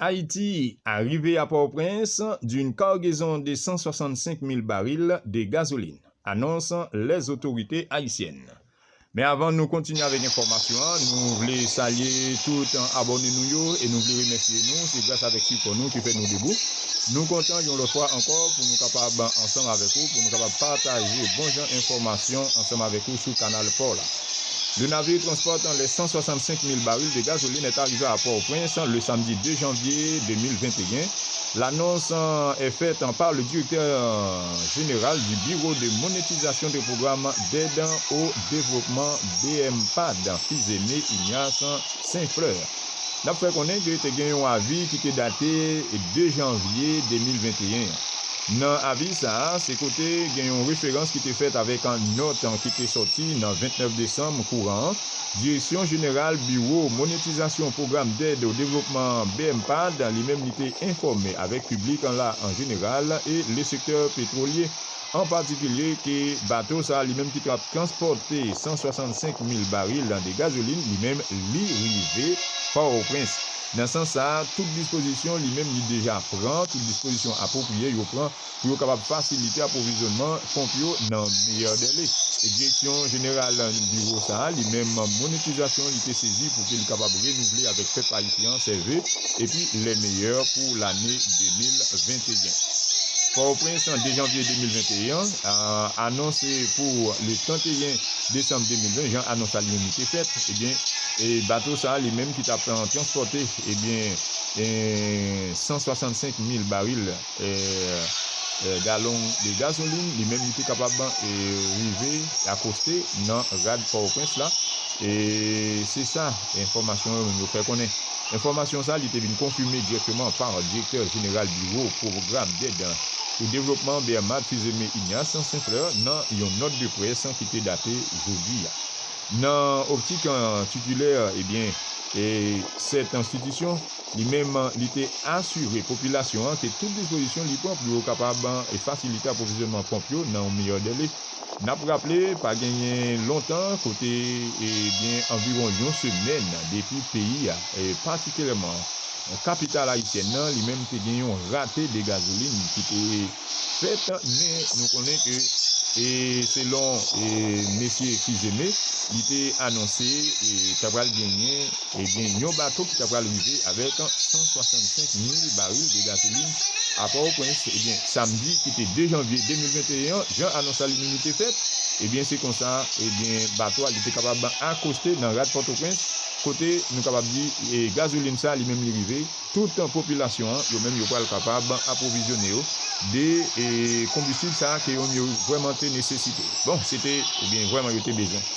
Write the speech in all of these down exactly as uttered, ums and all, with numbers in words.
Haïti arrivée à Port-au-Prince d'une cargaison de cent soixante-cinq mille barils de gasoline, annonce les autorités haïtiennes. Men avan nou kontinye avèk enfòmasyon an, nou vle salye tout abòne nou yo e nou vle remèsye nou. Se gras avèk sipò nou ki fè nou debou. Nou kontan yon lòt fwa ankò pou nou kapab ansanm avèk ou, pou nou kapab pataje bon jan enfòmasyon ansanm avèk ou sou kanal pa w la. Le navire transportant les cent soixante-cinq mille barils de gasoline est arrivé à Port-au-Prince le samedi deux janvier deux mille vingt et un. L'annonce, euh, est faite par le directeur, euh, général du Bureau de monétisation des programmes d'aide au développement, BMPAD, Fils-Aimé Ignace Saint-Fleur. N ap fè konnen ke te gen yon avi ki te date de janvye de mil venteyen an. Nan avi sa a, se kote gen yon referans ki te fèt avèk yon nòt ki te sòti nan ventnèf desanm kouran an. Direksyon Jeneral Biwo Monetizasyon Pwogram Dèd o Devlopman, BMPAD, li menm li te enfòme avèk piblik an la an jeneral e le sektè petwolye an patikilye ke bato sa a li menm ki t ap transpòte san swasannsenk mil baril de gazolin, li menm li rive Pòtoprens. Nan sans sa a, tout dispozisyon li menm li deja pran, tout dispozisyon apwopriye yo pran pou yo kapab fasilite apwovizyonnman ponp yo nan meyè dèle. E Direksyon Jeneral Biwo sa a, li menm, monetizasyon li te sezi pou ke li kapab renouvle avèk pèp ayisyen an sève epi lè meyè pou lane de mil venteyen. Pòtoprens, de janvye de mil venteyen, a, anonse pou le tranteyen desanm de mil ven, jan anons la li menm li te fèt, ebyen, e bato sa a li menm ki t ap, e, transpòte, ebyen, e, san swasannsenk mil baril, e, e, galon de gazolin, li menm li te kapab, e, rive akoste nan rad Pòtoprens la. E se sa enfòmasyon yo menm yo fè konnen. Enfòmasyon sa a, li te vin konfime dirèkteman pa Direktè Jeneral Biwo Pwogram Dèd o Devlopman, BMPAD, Fils-Aimé Ignace Saint-Fleur, nan yon nòt de près ki te date jodi a. Nan optik, e, titilè, ebyen, e, sèt enstitisyon, li menm, li te asire popilasyon an ke tout dispozisyon li pran pou yo kapab, e, fasilite apwovizyonnman ponp yo nan yon meyè dèle. N ap raple, pa genyen lontan, kote, ebyen, anviwon yon semèn depi peyi a, e, patikilyèman kapital ayisyèn nan, li menm te gen yon rate de gazolin ki te fèt, men nou konnen ke, e, selon, e, mesye Fils-Aimé, li te anonse, e, ta pral genyen, ebyen, yon bato ki ta pral rive avèk san swasannsenk mil baril de gazolin a Pòtoprens, ebyen, samdi ki te de janvye de mil venteyen an, jan anons la li menm li te fèt, ebyen, se konsa, ebyen, bato a li te kapab akoste nan rad Pòtoprens, kote nou kapab di, e, gazolin sa li menm li rive, tout popilasyon an, yo menm yo pral kapab apwovizyone yo de, e, konbistib sa ke yo menm yo vrèman te nesesite. Bon, se te, ebyen, vrèman yo te bezwen.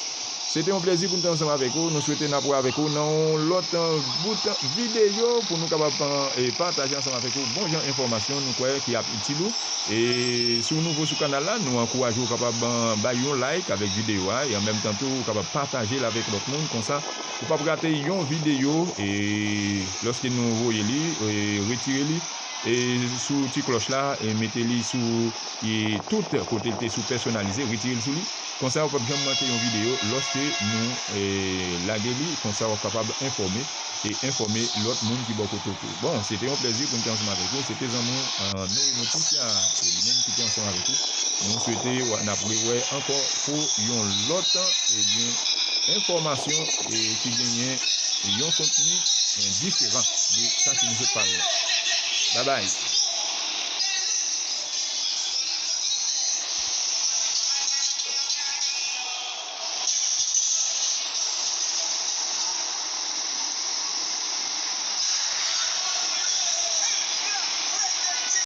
Se te yon plèzi pou n te ansanm avèk ou. Nou swete n ap wè avèk ou nan yon lòt, e, bout videyo pou nou kapab, e, pataje ansanm avèk ou bon jan enfòmasyon nou kwè ki ap itil ou. E si w nouvo sou kanal la, nou ankouraje w kapab, e, bay yon like avèk videyo a e an menm tan tou ou kapab pataje l avèk lòt moun. Konsa, ou p ap rate yon videyo, e lòske nou voye li, e retire li, e sou ti klòch la, e mete li sou, e tout kote l te sou pèsonalize, retire l sou li. Konsa, ou p ap janm manke yon videyo lòske nou, e, lage li. Konsa, w ap kapab enfòme e enfòme lòt moun ki bò kote w tou. Bon, se te yon plèzi pou n te ansanm avèk ou. Se te zanmi w, e, Noé Noticia, e li menm ki te ansanm avèk ou. Nou swete w, n ap rewè ankò pou yon lòt, ebyen, enfòmasyon, e ki genyen yon kontni, e, diferan de sa ke nou sot pale la. Babay.